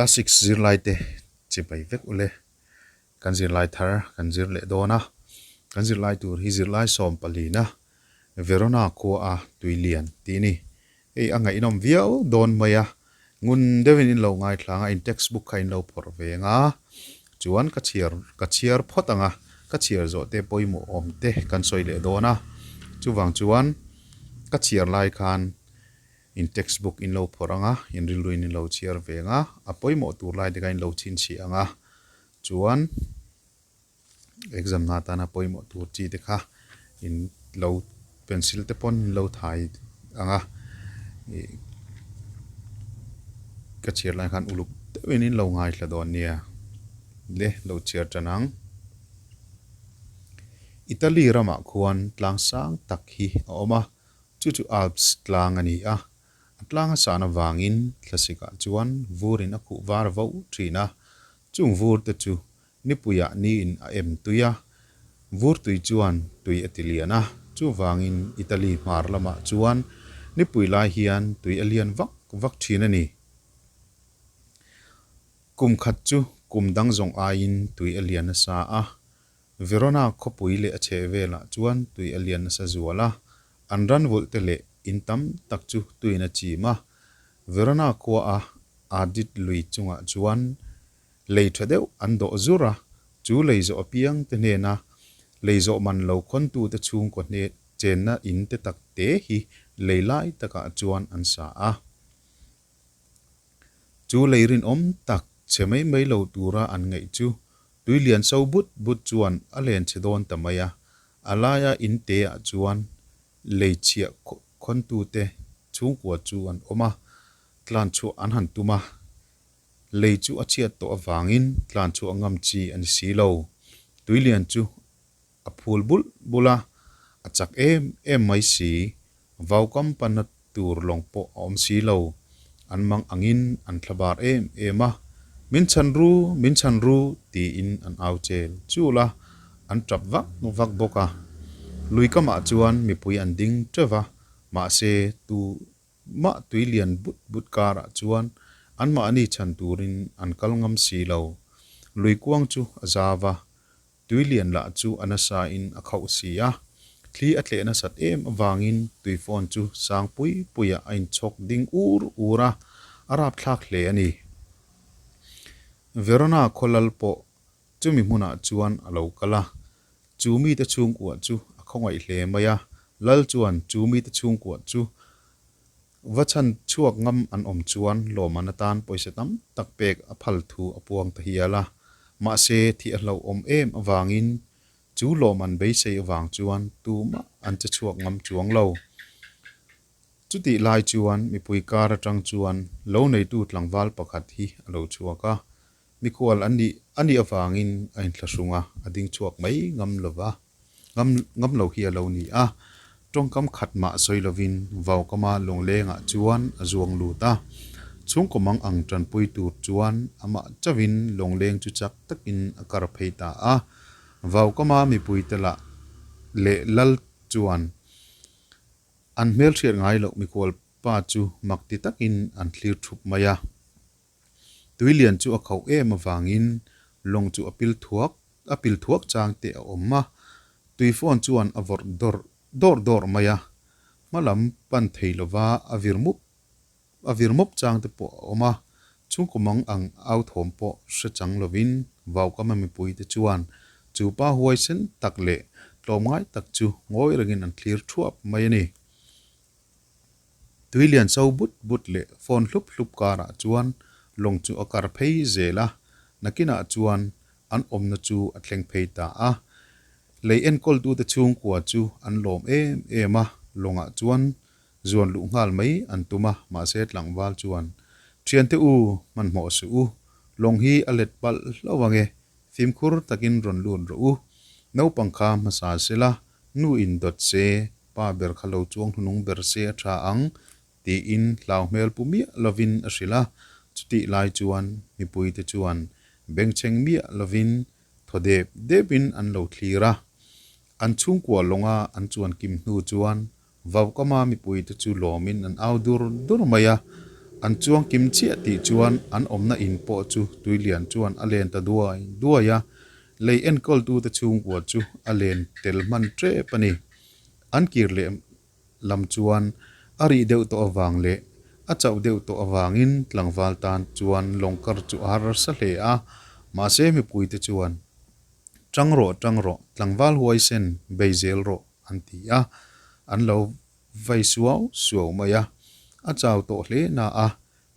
Class six zirlai te chibai vek ule. Kan zirlai thar kan zir leh dawn a, kan zirlai tur hi zirlai sawmpalina Verona khua a tui lian tih a ni. Hei a ngaihnawm viau dawn mai a, ngun deuhin in lo ngaithlang a, in textbook kha in lo phawrh ve ang a, chuan ka chhiar ka chhiar phawt ang a, ka chhiar zawh te pawimawh awm te kan sawi leh dawn a, chuvang chuan ka chhiar lai khan In textbook in lo phawrh ang a, in rilruin in lo chhiar ve ang a, a pawimawh tur lai te kha in lo chhinchhiah ang a, chuan exam na atana pawimawh tur chi te kha in lo pencil te pawn in lo thai ang a, ih ka chhiar lai khan uluk deuhin in lo ngaithla dawn nia, le lo chhiar tan ang. Italy ramah khuan tlang sang tak hi a awm a. Chu chu Alps tlang a ni a, a tlang a san avangin thlasikah chuan vurin a khuh var vo thin a, chung vur te chu nipuiah niin a em tui a, vur tui chuan tui a ti lian a, chuvangin Italy hmar lamah chuan nipui lai hian tui a lian vak vak thin a ni. Kum khat chu kum dang zawng aiin tui a lian nasa a, Verona khawpui leh a chheh velah chuan tui a lian nasa zual a, an ran vulh te leh in tam tak chu tuiin a chim a. Verona khua a Adit lui chungah chuan lei tha deuh an dawh zur a, chu lei zawh apiang te hnena lei zawh man lo khawntute chhungkaw hne chenna in te tak te hi lei lai takah chuan an sa a. Chu lei rinawm tak chhe mai mai lo tura an ngaih chu tui lian so but but chuan a len chhe dawn ta mai a, a laia in te ah chuan lei chhiah khawntute chhungkua chu an awm a, tlan chhuah an han tum a, lei chu a chhiat tawh avangin tlan chhuah ngam chi a ni si lo. Tui lian chu A phul bulh bulh a, a chak em em mai si. Vau kam panna tur lawng pawh a awm si lo. An mang angin an thla bar em em a, Min chhan ru, min chhan ru, tiin an au chel chul a, an tap vak vak bawk a. Lui kamah chuan mipui an ding teuh va, mahse tu mah tui lian but but karah chuan anmahni chhan turin an kal ngam si lo. Lui kuang chu a zau va, Tui lian lah chu a nasa in a khauh si a, thli a tleh nasat em avangin tui phone chu sang pui puiah a inchhawk ding ur ur a, a rapthlak hle a ni. Verona khawlal pawh chumi hmunah chuan a lo kal a, chu mite chhungkuah chu a khawngaih hle mai a, Lal chuan chu mite chhungkuah chu Va chhan chhuak ngam an awm chuan lawmman atan pawisa tam tak pek a phal thu a puang ta hial a. Mahse, thih a hlauhawm em avangin chu lawmman beisei avang chuan tumah an che chhuak ngam chuang lo. Chutih lai chuan mipui kar atang chuan lo neitu tlangval pakhat hi a lo chhuak a, mikhual an nih a nih avangin a inthlahrung a, a ding chhuak mai ngam lova. Ngam ngam lo hi a lo ni a, tawngkam khat mah sawi lovin Vaukama lawnglengah chuan a zuang lut a. Chhungkaw mang ang tanpui tur chuan amah chauhin lawngleng chu chak takin a kar phei ta a. Vaukama mipuite lah leh lal chuan an hmelhriat ngai loh mikhual pa chu mak ti takin an thlir thup mai a. Tui lian chu a khauh em avangin lawng chu a pil thuak a pil thuak chang te a awm a, tui phone chuan a vawrh dawrh dawrh dawrh mai a, hma lam pan thei lova a vir mup a vir mup chang te pawh a awm a, chhungkaw mang ang au thawm pawh hre chang lovin Vaukama mipui te chuan chu pa huaisen tak leh tlawmngai tak chu ngawi rengin an thlir thuap mai a ni. Tui lian so but but leh phone hlup hlup karah chuan lawng chu a kar phei zel a, nakinah chuan an awmna chu a thleng phei ta a. Lei enkawltute chhungkua chu an lawm em em a, lawngah chuan zuan luh nghal mai an tum a, mahse tlangval chuan, Thiante u, hmanhmawh suh u, lawng hi a let palh hlauh ang e, fimkhur takin rawn lut rawh u, naupang kha hmasa sela, nu in dawt se, Pa ber kha lo chuang hnunung ber se a tha ang, tiin hlau hmel pu miah lovin a hrilh a. Chutih lai chuan mipuite chuan bengchheng miah lovin thaw dep depin an lo thlir a. An chhungkua lawnga an chuan kim hnu chuan Vaukama mipuite chu lawmin an au dur dur mai a. An chuang kim chiah tih chuan an awmna in pawh chu tuilian chuan a len ta duai duai a, lei enkawltute chhungkua chu a len tel hman tep a ni. An kir leh lam chuan a rih deuh tawh avang leh a chauh deuh tawh avangin tlangval tan chuan lawng kar chu a harsa hle a, mahse mipuite chuan, Tang rawh, tang rawh, tlangval huaisen bei zel rawh an ti a, an lo vai suau suau mai a. A chau tawh hle na a,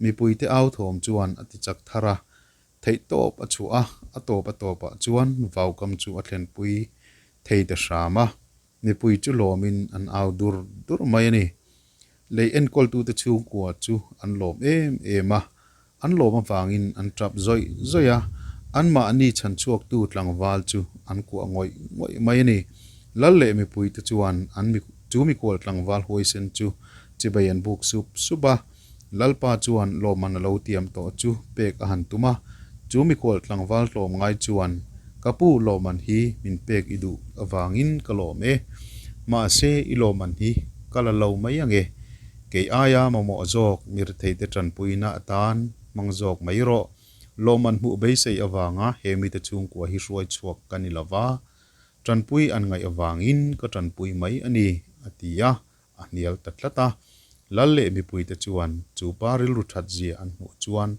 mipuite au thawm chuan a ti chak thar a, theih tawp a chhuah a, a tawp a tawpah chuan vaukam chu a thlenpui thei ta hram a. Mipui chu lawmin an au dur dur mai a ni. Lei enkawltute chhungkua chu an lawm em em a, an lawm avangin an tap zawih zawih a, anmahni chhanchhuaktu tlangval chu an kuah ngawih ngawih mai a ni. Lal leh mipuite chuan an chu mikhual tlangval huaisen chu chibai an buk sup sup a, Lalpa chuan lawmman a lo tiam tawh chu pek a han tum a, chu mikhual tlangval tlawm ngai chuan, Ka pu, lawmman hi min pek i duh avangin ka lawm e. Mahse, i lawmman hi ka la lo mai ange. Kei aia mamawh zawk mirtheite tanpuina atan hmang zawk mai rawh. Lawmman hmuh beisei avanga he mite chhungkua hi hruai chhuak ka ni lova, tanpui an ngaih avangin ka tanpui mai a ni, a ti a. A hnial ta tlat a. Lal leh mipuite chuan chu pa rilru that zia an hmuh chuan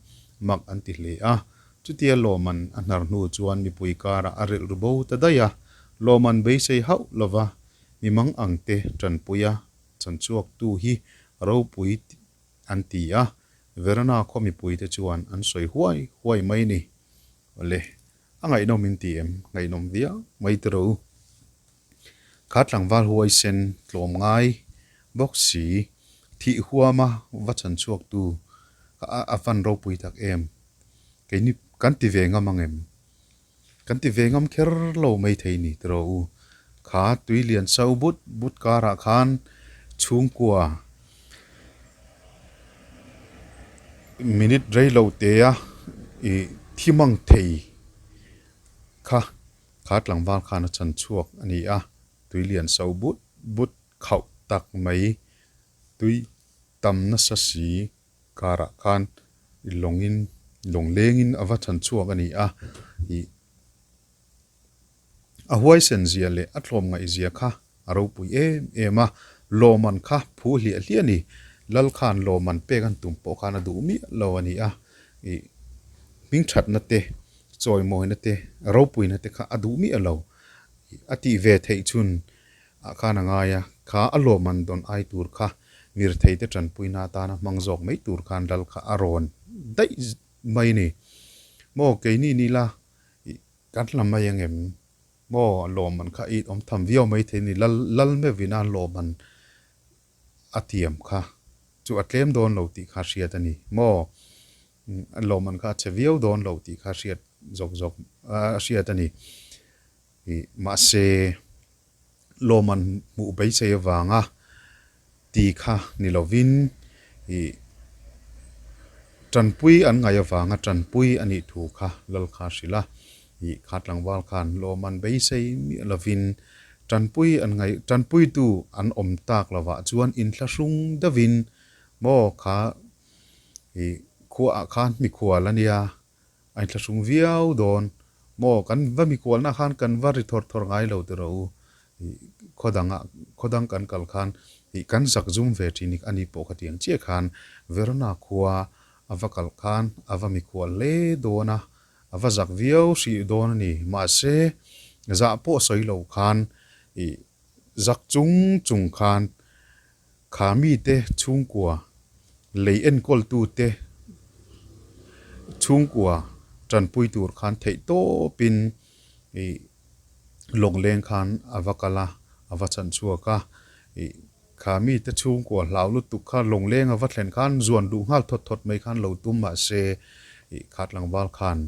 mak an ti hle a. Chutia Lawman a hnar hnu chuan mipui karah a rilru bo ta daih a. Lawman beisei hauh lova mi mang ang te tanpuia chanchhuaktu hi ropui an ti a. Verona khaw mipuite chuan an sawi huai huai mai ni. Awle, a ngaihnawm in ti em? Ngaihnawm viau mai tiraw u. Kha tlangval huaisen tlawm ngai bawk si, thih huama va chhan chhuaktu kha a van ropui tak em? Keini kan ti ve ngam ang em? Kan ti ve ngam kher lo mai thei ni tiraw u. Kha tui lian so but but karah khan chhungkua minute rei lo tea ih thi mang thei kha. Kha tlangval khan a chan chhuak a ni a, tui lian so but but khauh tak mai, tui tam nasa si karah khan lawngin lawng lengin a va chan chhuak a ni a, ih a huaisen zia leh a tlawm ngaih zia kha a ropui em em a, lawman kha phu hliah hliah a ni, Lal khan lawman pek an tum pawh khan a duh miah lo a ni a, ih hmingthatna te Chawimawina te, ropuina te kha a duh miah lo. A tih ve theih chhun ah khan a ngai a, kha a lawmman dawn ai tur kha mirthei te tanpuina atana hmang zawk mai tur khan lal kha a rawn daih mai a ni. Maw keini ni la ih kan hla mai ang em? Maw a lawmman kha it awm tham viau mai thei a ni. Lal lal meuhvina lawmman a tiam kha chu a tlem dawn lo tih kha hriat a ni. Maw A lawmman kha a che viau dawn lo tih kha hriat zawk zawk a hriat a ni. Ih mahse lawmman hmuh beisei avanga ti kha ni lovin ih tanpui an ngaih avanga tanpui a nih thu kha lal kha a hrilh a. Ih kha tlangval khan lawmman beisei miah lovin tanpui an ngaih tanpuitu an awm tak lovah chuan inthlahrung deuhin maw kha Ih, khuaah khan mikhual a nia, a inthlahrung viau dawn. Maw, kan va mikhualna khan kan va ri thawr thawr ngai lo tiraw u. Ih, khaw dangah, khaw dang kan kal khan ih kan zak zum ve thin a ni pawh khatiang chiah khan Verona khua a va kal khan a va mikhual hle dawn a, a va zak viau hrih dawn a ni. Mahse, zah pawh sawi lo khan ih zak chung chung khan Kha mite chhungkua, lei enkawltute chhungkua tanpui tur khan theih tawpin ih lawngleng khan a va kal a, a va chhan chhuak a. Ih kha mite chhungkua hlau lutuk kha lawngleng a va thlen khan zuan duh nghal thawt thawt mai khan lo tum mahse ih kha tlangval khan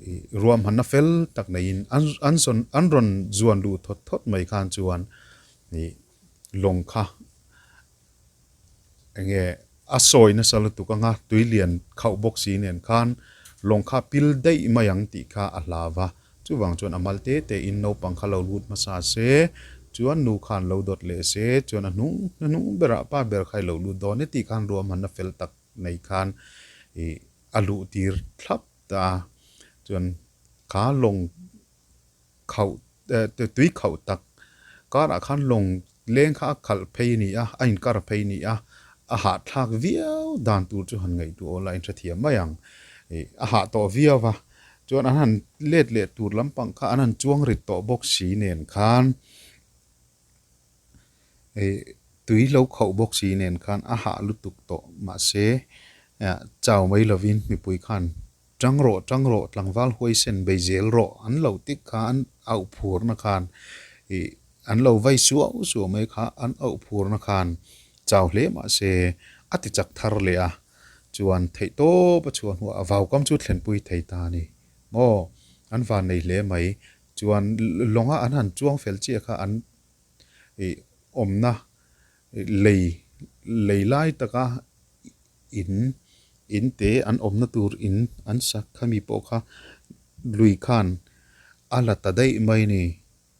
ih ruahmanna fel tak neiin an an zawn an rawn zuan duh thawt thawt mai khan chuan ih Lawng kha enge a sawi nasa lutuk anga tui lian khauh bawk si nen khan lawng kha pil daih mai ang tih kha a hlau va, chuvang chuan a mal te te in naupang kha lo lut hmasa se chuan nu khan lo dawt leh se chuan a hnung hnuhnung berah pa ber kha i lo lut dawn e tih khan ruahmanna fel tak. nei khan ih a luh tir thlap ta a, chuan kha lawng khauh tui khauh tak karah khan lawng leng kha a khalh phei a ni a, a inkar phei a ni a, a hahthlak viau dan tur chu han ngaihtuah aw la a inhrethiam mai ang. Ih a hah tawh viau va, chuan an han let leh tur lampang kha an han chuang rit tawh bawk si nen khan ih tui lo khauh bawk si nen khan a hah lutuk tawh mahse chau mai lovin mipui khan Tang rawh, tang rawh, tlangval huaisen bei zel rawh an lo tik kha an auh phurna khan ih an lo vai suau suau mai kha an auh phurna khan chau hle mah se a ti chak thar leh a, chuan theih tawp a chhuah hnuah a vaukam chu thlenpui thei ta a ni maw? An van nei hle mai. Chuan lawnga an han chuang fel chiah kha an ih awmna lei lei lai taka in in te an awmna tur in an sak kha mi pawh kha lui khan a la ta daih mai a ni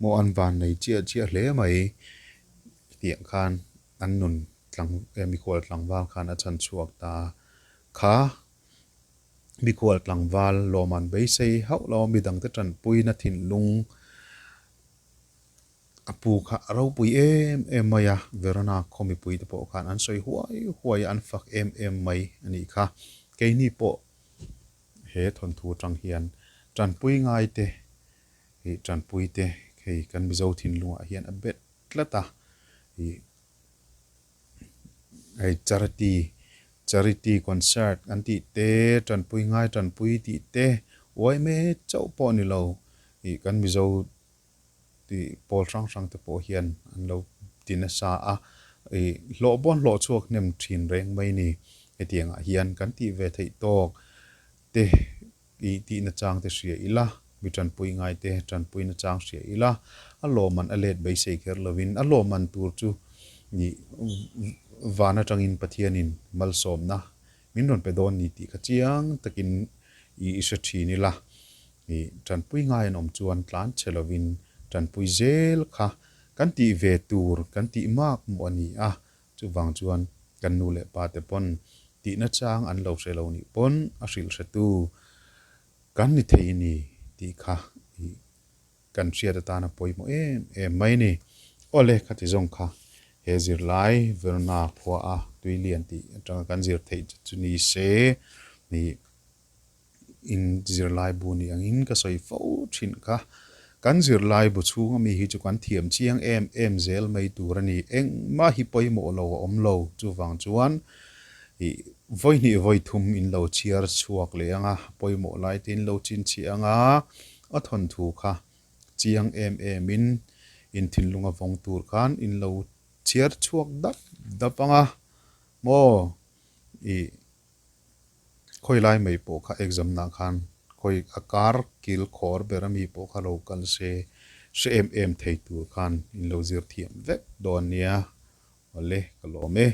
maw an van nei chiah chiah hle mai tiang khan an nun tlang mikhual tlangval khan a chhan chhuak ta kha mikhual tlangval lawm an beisei hauh lo a midangte tanpuina thinlung A pu kha a ropui em em mai a, Verona khaw mipui te pawh khan an sawi huai huai a, an fak em em mai a nih kha. Keini pawh he thawnthu atang hian tanpui ngai te ih tanpui te hei kan Mizo thinlungah hian a bet tlat a, ih hei charity charity concert an tih te, tanpui ngai tanpui tih te uai mek chauh pawh ni lo ih kan Mizo tih pawl hrang hrang te pawh hian an lo ti nasa a, ih hlawh bawn hlawh chhuak hnem thin reng mai ni. Hetiang ah hian kan tih ve theih tawk te ih tih nachang te hria ila, mi tanpui ngai te tanpui nachang hria ila, a lawmman a let beisei kher lovin a lawmman tur chu ih van atangin Pathianin malsawmna min rawn pe dawn ni tih kha chiang takin ih hre thin ila. Ih, tanpui ngai an awm chuan tlan che lovin tanpui zel kha kan tih ve tur kan tih mak mawh a ni a, chuvang chuan kan nu leh pa te pawn tihna chang an lo hre lo nih pawn a hrilh hretu kan ni thei a ni tih kha ih kan hriat atana pawimawh em em mai a ni. Awle khati zawng kha he zirlai Verona khua a tuilian tih atanga kan zir theih chu ni se ih In zirlai bu ni angin ka sawi fo thin kha. Kan zirlai bu chhunga mi hi chu kan thiam chiang em em zel mai tur a ni. Engmah hi pawimawh lo a awm lo. Chuvang chuan ih vawi hnih vawi thum in lo chhiar chhuak leh ang a, pawimawh lai te in lo chinchhiah ang a, a thawnthu kha chiang em em in in thinlung a vawng tur khan in lo chhiar chhuak dap dap ang a maw ih. Khawi lai mai pawh kha exam nah khan khawi a kar kil khawr ber ami pawh kha lo kal se hre em em thei tur khan in lo zir thiam vek dawn nia. Awle ka lawm e.